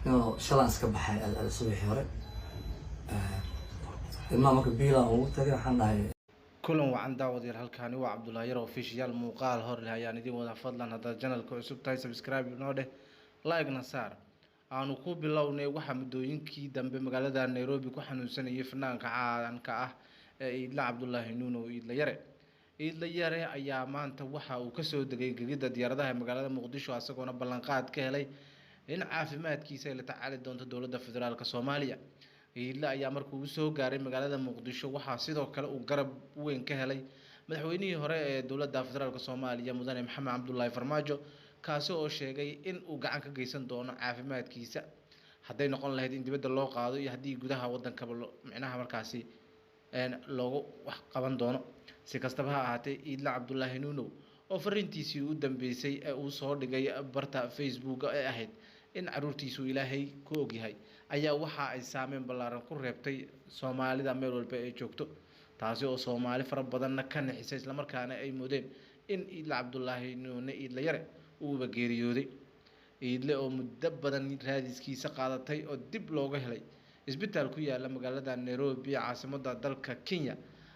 Inuu shalaan iska baxay subaxii hore. Ilmaha marka biilaan ugu tagay, waxaan dhahay. Kulan wacan, daawadayaal. Halkaani waa Cabdullaahi Yar Official. Muuqaal hor leh ayaan idiin wada. Fadlan haddaad channelka cusub tahay, subscribe inoo dheh, like-na saar. Aanu ku bilownay, waxaa muddooyinkii dambe magaalada Nairobi ku xanuunsanayay fanaanka caanka ah ee Iidle Cabdulaahi Nuunow, Iidle Yare. Iidle Yare ayaa maanta waxa uu kasoo degay gegida diyaaradaha magaalada Muqdisho, isagoona ballanqaad ka helay in caafimaadkiisa ay la tacaali doonto dowladda federaalka Soomaaliya. Iidle ayaa markuu usoo gaaray magaalada Muqdisho, waxaa sidoo kale uu garab weyn ka helay madaxweynihii hore ee dowladda federaalka Soomaaliya, mudane Maxamed Cabdulaahi Farmaajo, kaasi oo sheegay in uu gacan ka geysan doono caafimaadkiisa, hadday noqon lahayd in dibadda loo qaado iyo haddii gudaha wadankaba micnaha markaasi loogu wax qaban doono. Si kastaba ha ahaatee, Iidle Cabdulaahi Nuunow oo fariintiisii u dambeysay ee uu soo dhigay barta Facebook ee ahayd in caruurtiisu Ilaahay ku ogyahay, ayaa waxa ay saameyn ballaaran ku reebtay Soomaalida meel walba ay joogto, taasi oo Soomaali fara badanna ka nixisay, islamarkaana ay moodeen in Iidle Cabdulaahi Nuune, Iidle Yare, uuba geeriyooday. Iidle oo muddo badan raadiskiisa qaadatay oo dib looga helay isbitaal ku yaala magaalada Nairobi, caasimadda dalka Kenya,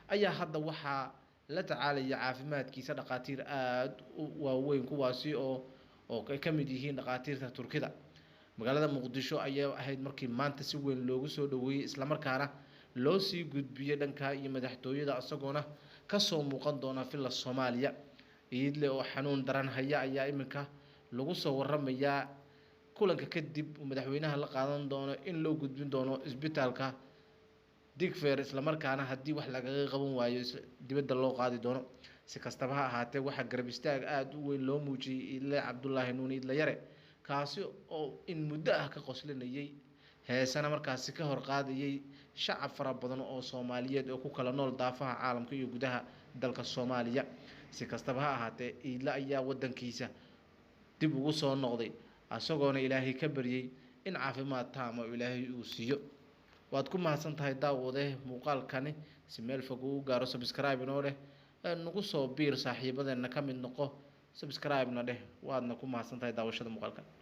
ayaa hadda waxaa la tacaalaya caafimaadkiisa dhakhaatiir aada u waaweyn, kuwaasi oo ay ka mid yihiin dhakhaatiirta Turkida. Magaalada Muqdisho ayaa ahayd markii maanta si weyn loogu soo dhaweeyey, islamarkaana loo sii gudbiyey dhanka iyo madaxtooyada, isagoona kasoo muuqan doona Villa Soomaaliya. Iidle oo xanuun daran haya ayaa iminka lagu soo waramayaa kulanka kadib uu madaxweynaha la qaadan doono in loo gudbin doono isbitaalka Digfer, islamarkaana haddii wax lagaga qaban waayo dibadda loo qaadi doono. Si kastaba ha ahaatee, waxaa garab istaag aada u weyn loo muujiyey Iidle Cabdulaahi Nuuni, Iidle Yare, kaasi oo in muddo ah ka qoslinayay, heesana markaasi ka hor qaadayay shacab fara badan oo Soomaaliyeed oo ku kala nool daafaha caalamka iyo gudaha dalka Soomaaliya. Si kastaba ha ahaatee, Iidle ayaa wadankiisa dib ugu soo noqday, isagoona Ilaahay ka baryey in caafimaad taama Ilaahay uu siiyo. Waad ku mahadsan tahay, daawade. Muuqaalkani si meel fog uu gaaro, subscribe inoo dheh, nagu soo biir, saaxiibadeena ka mid noqo, subscribe-na dheh. Waadna ku mahadsan tahay daawashada muuqaalkan.